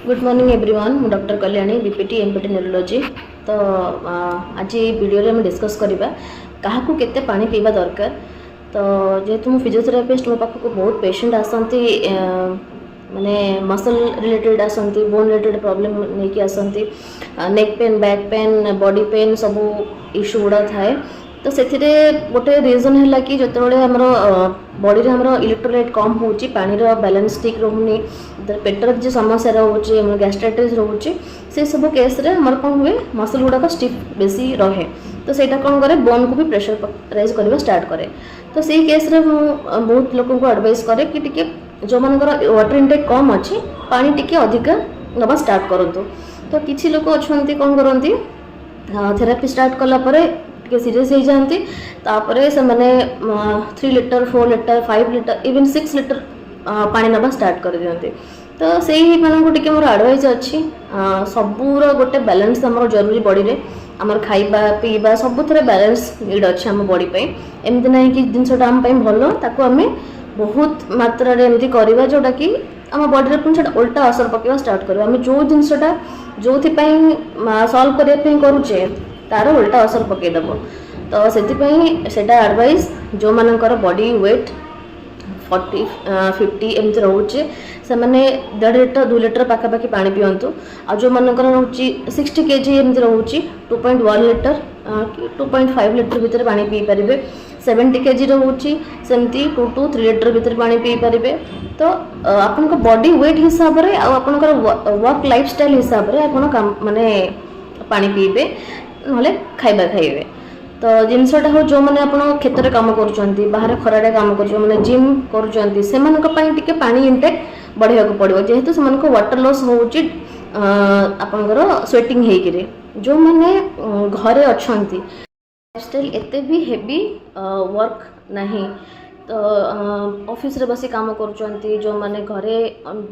Good morning everyone. ମୁଁ doctor Kalyani, ବିପିଟି ଏମ୍ପିଟି neurology. ତ ଆଜି ଏଇ ଭିଡ଼ିଓରେ ଆମେ ଡିସ୍କସ୍ କରିବା କାହାକୁ କେତେ ପାଣି ପିଇବା ଦରକାର। ତ ଯେହେତୁ ମୁଁ ଫିଜିଓଥେରାପିଷ୍ଟ, ମୋ ପାଖକୁ ବହୁତ ପେସେଣ୍ଟ ଆସନ୍ତି, ମାନେ ମସଲ୍ ରିଲେଟେଡ଼୍ ଆସନ୍ତି, ବୋନ୍ ରିଲେଟେଡ଼୍ ପ୍ରୋବ୍ଲେମ୍ ନେଇକି ଆସନ୍ତି, neck pain, back pain, body pain, ସବୁ ଇସ୍ୟୁ ଗୁଡ଼ା ଥାଏ। ତ ସେଥିରେ ଗୋଟେ ରିଜନ୍ ହେଲା କି ଯେତେବେଳେ ଆମର ବଡ଼ିରେ ଆମର ଇଲେକ୍ଟ୍ରୋଲାଇଟ୍ କମ୍ ହେଉଛି, ପାଣିର ବାଲାନ୍ସ ଠିକ୍ ରହୁନି, ଯେତେବେଳେ ପେଟର କିଛି ସମସ୍ୟା ରହୁଛି, ଆମର ଗ୍ୟାଷ୍ଟ୍ରାଇଟିସ୍ ରହୁଛି, ସେସବୁ କେସ୍ରେ ଆମର କ'ଣ ହୁଏ, ମସଲ୍ ଗୁଡ଼ାକ ଷ୍ଟିଫ୍ ବେଶୀ ରହେ। ତ ସେଇଟା କ'ଣ କରେ, ବୋନ୍କୁ ବି ପ୍ରେସର ରାଇଜ୍ କରିବା ଷ୍ଟାର୍ଟ କରେ। ତ ସେଇ କେସ୍ରେ ମୁଁ ବହୁତ ଲୋକଙ୍କୁ ଆଡ଼ଭାଇସ୍ କରେ କି ଟିକେ ଯେଉଁମାନଙ୍କର ୱାଟର୍ ଇନଟେକ୍ କମ୍ ଅଛି, ପାଣି ଟିକେ ଅଧିକା ନେବା ଷ୍ଟାର୍ଟ କରନ୍ତୁ। ତ କିଛି ଲୋକ ଅଛନ୍ତି, କ'ଣ କରନ୍ତି, ଥେରାପି ଷ୍ଟାର୍ଟ କଲା ପରେ ଟିକେ ସିରିୟସ୍ ହେଇଯାଆନ୍ତି। ତାପରେ ସେମାନେ 3 litre, 4 litre, 5 litre, even 6 litre ପାଣି ନେବା ଷ୍ଟାର୍ଟ କରିଦିଅନ୍ତି। ତ ସେଇମାନଙ୍କୁ ଟିକେ ମୋର ଆଡ଼ଭାଇସ୍ ଅଛି, ସବୁର ଗୋଟେ ବାଲାନ୍ସ ଆମର ଜରୁରୀ। ବଡ଼ିରେ ଆମର ଖାଇବା ପିଇବା ସବୁଥିରେ ବାଲାନ୍ସ ନିଡ଼୍ ଅଛି ଆମ ବଡ଼ି ପାଇଁ। ଏମିତି ନାହିଁ କି ଜିନିଷଟା ଆମ ପାଇଁ ଭଲ, ତାକୁ ଆମେ ବହୁତ ମାତ୍ରାରେ ଏମିତି କରିବା ଯେଉଁଟାକି ଆମ ବଡ଼ିରେ ପୁଣି ସେଇଟା ଓଲଟା ଅସର ପକାଇବା ଷ୍ଟାର୍ଟ କରିବ। ଆମେ ଯେଉଁ ଜିନିଷଟା ଯେଉଁଥିପାଇଁ ସଲ୍ଭ କରିବା ପାଇଁ କରୁଛେ, ତାର ଓଲଟା ଅସର ପକାଇଦେବ। ତ ସେଥିପାଇଁ ସେଇଟା ଆଡ଼ଭାଇସ୍, ଯେଉଁମାନଙ୍କର ବଡି ୱେଟ୍ 40, 50 ଏମିତି ରହୁଛି, ସେମାନେ 1.5 ଲିଟର, 2 ଲିଟର ପାଖାପାଖି ପାଣି ପିଅନ୍ତୁ। ଆଉ ଯେଉଁମାନଙ୍କର ରହୁଛି 60 କେଜି ଏମିତି ରହୁଛି, 2.1 ଲିଟର କି 2.5 ଲିଟର ଭିତରେ ପାଣି ପିଇପାରିବେ। 70 କେଜି ରହୁଛି, ସେମିତି 2 ଟୁ 3 ଲିଟର ଭିତରେ ପାଣି ପିଇପାରିବେ। ତ ଆପଣଙ୍କ ବଡି ୱେଟ୍ ହିସାବରେ ଆଉ ଆପଣଙ୍କର ୱାର୍କ ଲାଇଫଷ୍ଟାଇଲ୍ ହିସାବରେ ଆପଣ କାମ ମାନେ ପାଣି ପିଇବେ, ନହେଲେ ଖାଇବା ଖାଇବେ। ତ ଜିନିଷଟା ହଉ, ଯେଉଁମାନେ ଆପଣ କ୍ଷେତରେ କାମ କରୁଛନ୍ତି, ବାହାରେ ଖରାରେ କାମ କରୁଛନ୍ତି, ମାନେ ଜିମ୍ କରୁଛନ୍ତି, ସେମାନଙ୍କ ପାଇଁ ଟିକେ ପାଣି ଇନଟେକ୍ ବଢ଼େଇବାକୁ ପଡ଼ିବ, ଯେହେତୁ ସେମାନଙ୍କ ୱାଟର ଲସ୍ ହେଉଛି ଆପଣଙ୍କର ସ୍ୱେଟିଂ ହେଇକିରି। ଯେଉଁମାନେ ଘରେ ଅଛନ୍ତି, ଲାଇଫଷ୍ଟାଇଲ୍ ଏତେ ବି ହେଭି ୱାର୍କ ନାହିଁ, ତ ଅଫିସରେ ବସି କାମ କରୁଛନ୍ତି, ଯେଉଁମାନେ ଘରେ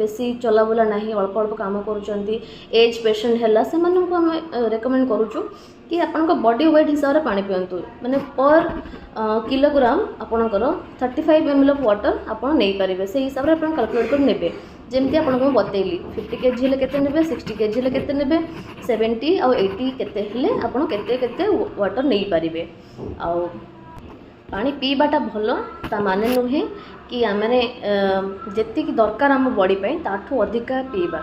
ବେଶୀ ଚଲାବୁଲା ନାହିଁ, ଅଳ୍ପ ଅଳ୍ପ କାମ କରୁଛନ୍ତି, ଏଜ୍ ପେସେଣ୍ଟ ହେଲା, ସେମାନଙ୍କୁ ଆମେ ରେକମେଣ୍ଡ କରୁଛୁ କି ଆପଣଙ୍କ ବଡି ୱେଟ୍ ହିସାବରେ ପାଣି ପିଅନ୍ତୁ। ମାନେ ପର୍ କିଲୋଗ୍ରାମ ଆପଣଙ୍କର 35 ml of water ଆପଣ ନେଇପାରିବେ। ସେଇ ହିସାବରେ ଆପଣ କାଲକୁଲେଟ୍ କରି ନେବେ। ଯେମିତି ଆପଣଙ୍କୁ ମୁଁ ବତେଇଲି, 50 କେଜି ହେଲେ କେତେ ନେବେ, 60 କେଜି ହେଲେ କେତେ ନେବେ, 70 ଆଉ 80 କେତେ ହେଲେ ଆପଣ କେତେ କେତେ ୱାଟର୍ ନେଇପାରିବେ। ଆଉ ପାଣି ପିଇବାଟା ଭଲ, ତା ମାନେ ନୁହେଁ କି ଆମେ ଯେତିକି ଦରକାର ଆମ ବଡ଼ି ପାଇଁ ତାଠୁ ଅଧିକା ପିଇବା।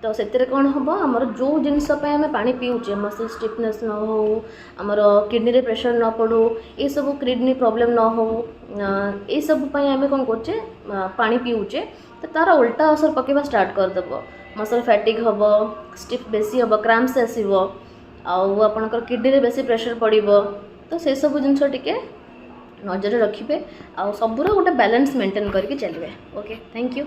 ତ ସେଥିରେ କ'ଣ ହେବ, ଆମର ଯେଉଁ ଜିନିଷ ପାଇଁ ଆମେ ପାଣି ପିଉଛେ, ମସଲ୍ ଷ୍ଟିଫନେସ୍ ନ ହେଉ, ଆମର କିଡ଼ନୀରେ ପ୍ରେସର୍ ନ ପଡ଼ୁ, ଏସବୁ କିଡ଼ନୀ ପ୍ରୋବ୍ଲେମ୍ ନ ହେଉ, ଏସବୁ ପାଇଁ ଆମେ କ'ଣ କରୁଛେ, ପାଣି ପିଉଛେ, ତ ତା'ର ଓଲଟା ଅସର ପକାଇବା ଷ୍ଟାର୍ଟ କରିଦେବ। ମସଲ୍ ଫ୍ୟାଟିଗ୍ ହେବ, ଷ୍ଟିଫ୍ ବେଶୀ ହେବ, କ୍ରାମ୍ପସ୍ ଆସିବ ଆଉ ଆପଣଙ୍କର କିଡ଼ନୀରେ ବେଶୀ ପ୍ରେସର୍ ପଡ଼ିବ। ତ ସେସବୁ ଜିନିଷ ଟିକେ ନଜରରେ ରଖିବେ ଆଉ ସବୁର ଗୋଟେ ବାଲାନ୍ସ ମେଣ୍ଟେନ୍ କରିକି ଚାଲିବେ। Okay, thank you.